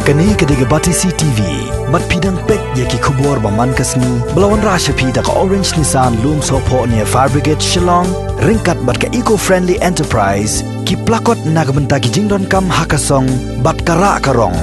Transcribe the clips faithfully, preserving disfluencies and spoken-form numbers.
Kane ka dei ka Batesi T V. Bad phi dang peit ïa ki khubor ba man ka sngi ba la wanrah sha phi da ka Orange Nissan Lumsohphoh near Fire Brigade Shillong, ryngkat bad ka Eco Friendly Enterprise, ki plakot na ka bynta ki jingdonkam ha ka song bad ka rah ka rong.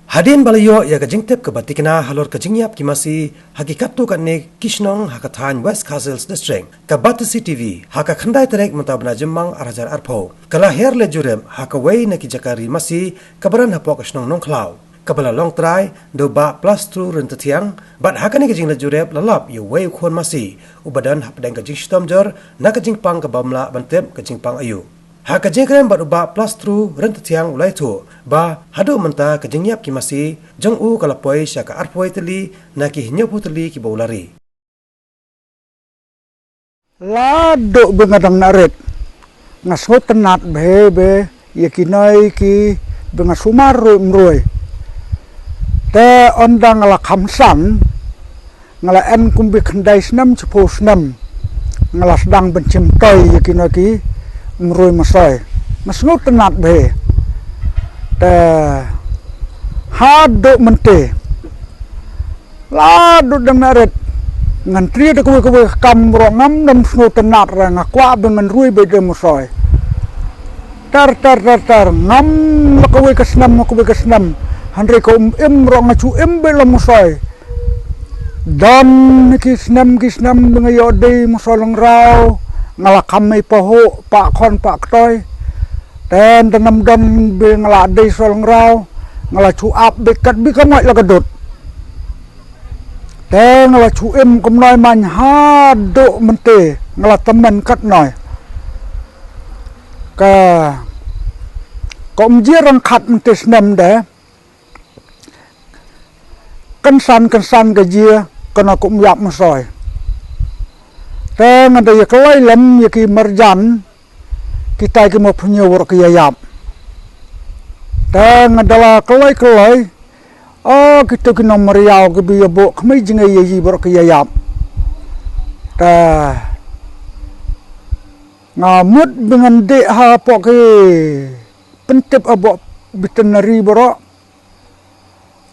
Hadien ba la ïoh ïa ka jingtip kaba tikna halor ka jingïap ki masi ha ki katto katne ki shnong ha ka thaiñ West Khasi Hills District, ka Batesi T V ha ka khyndai tarik mynta u bnai Jymmang ar hajar arphew ka la hiar leit jurip ha kawei na ki jaka ri masi kaba don hapoh ka shnong Nongkhlaw, kaba la long trai da u Bah Plastru Ryntathiang. Bad ha kane ka jingleit jurip la lap ïa uwei u khun masi uba don hapdeng ka jingshitom jur na ka jingpang kaba ym lah ban tip ka jingpang aïu. Ha ka jingkren bad u Bah Plastru Ryntathiang u la ïathuh ba haduh mynta ka jingïap ki masi jong u ka la poi sha ka arphew tylli na ki hynñiewphew tylli kiba u la ri. La duh ba nga dang narit, nga sngewtynnat bha bha ïa ki noi ki ba nga sumar ruh mroi. Te ynda nga la kham san, nga la en kumba khyndai snem, shiphew snem, nga la sdang ban shim toi ïa ki noi ki mroi mosoi. Nga sngewtynnat bha. Te haduh mynta la duh dang narit, ngan trei da kawei kawei ka kam baroh, ngam dang sngewtynnat re, nga kwah ba ngan roi beit da mosoi. Ter ter ter ter, ngam la kawei ka snem, la kawei ka snem. Hynrei ka um im baroh, nga shu im beit la mosoi. Don ki snem ki snem ba nga ïoh dei mosoi lyngraw, nga la kham mei pahuh, pah khon pah ktoi. Te ynda ngam don ba nga la dei mosoi lyngraw, nga la shu ap beit kat ba ka ngoit la ka dud. Te nga la shu im kumnoi man haduh mynta, nga la tymmen katnoi. Ka, ka um jia ryngkat mynta snem de, kynsan kynsan ka jia, kano ka um ïap mosoi. Te nga da ïa kloi lem ïa ki marjan, kitai ki mawphniang baroh ki ïa ïap. Te nga da la kloi kloi, o kito ki nongmariaw kiba ïa buh kmie jingïaji baroh ki ïa ïap. Te nga mut ba ngan dei hapoh ki pyntip hapoh veterinary baroh.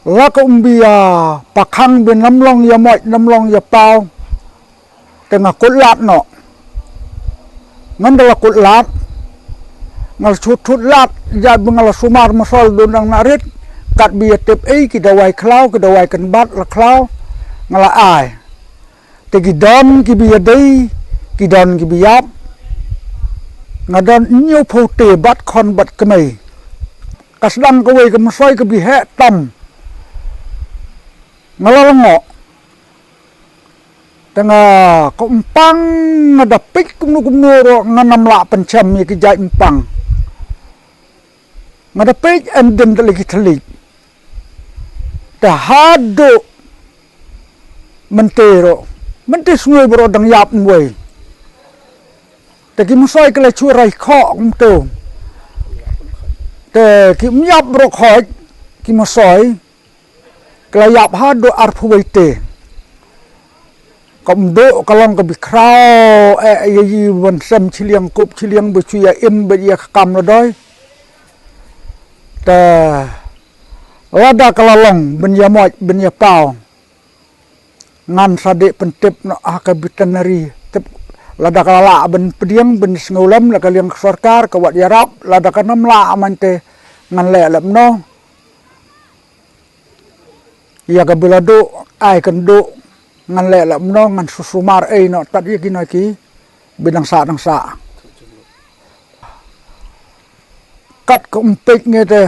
La ka um ba ïa pakhang ba nam long ïa moit nam long ïa paw. Te nga kut lad noh. Ngan da la kut lad, nga la shu thut lad, ïa ba nga la sumar mosoi dang narit. Kat ba ïa tip ei, ki dawai khlaw, ki dawai kynbat la khlaw, nga la ai. Te ki don kiba ïa dei, ki don kiba ïap. Nga don hynñiewphew te bad khon bad kmie. Ka sdang kawei ka mosoi kaba heh tam. Nga la lyngngoh. Te nga, ka um pang, nga da peit kumno kumno ruh ngan ym lah pynsham ïa ki jait um pang. Nga da peit, ym don da la ki thylliej. Te haduh mynta ruh, mynta sngi baroh dang ïap wei. Te ki mosoi ki la shu rai khoh kumto. Te ki um ïap baroh khoit, ki mosoi ki la ïap haduh arphew wei te. Ka um duh ka long kaba khraw, eh, ïa, ïa ban sem shiliang kup shiliang ba shu ïa im bad ïa ka kam la doi. Te lada ka la long ban ïa moit ban ïa paw, ngan sa dei pyntip noh ha ka veterinary. Tip, lada ka la lah ban pdiang ban sngewlem la ka liang ka sorkar ka wat ïarap, lada ka nam lah man te ngan leh lem noh. Ïa ka ba la duh, ai kan duh, ngan leh lem noh, ngan shu sumar ei noh tad ïa ki noh ki ba dang sah dang sah. Kat ka um peit ngi te,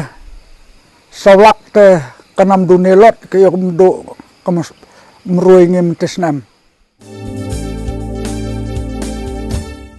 saw lak te ka nam dune lot, ka ïa ka um duh, ka mroi ngi mynta snem.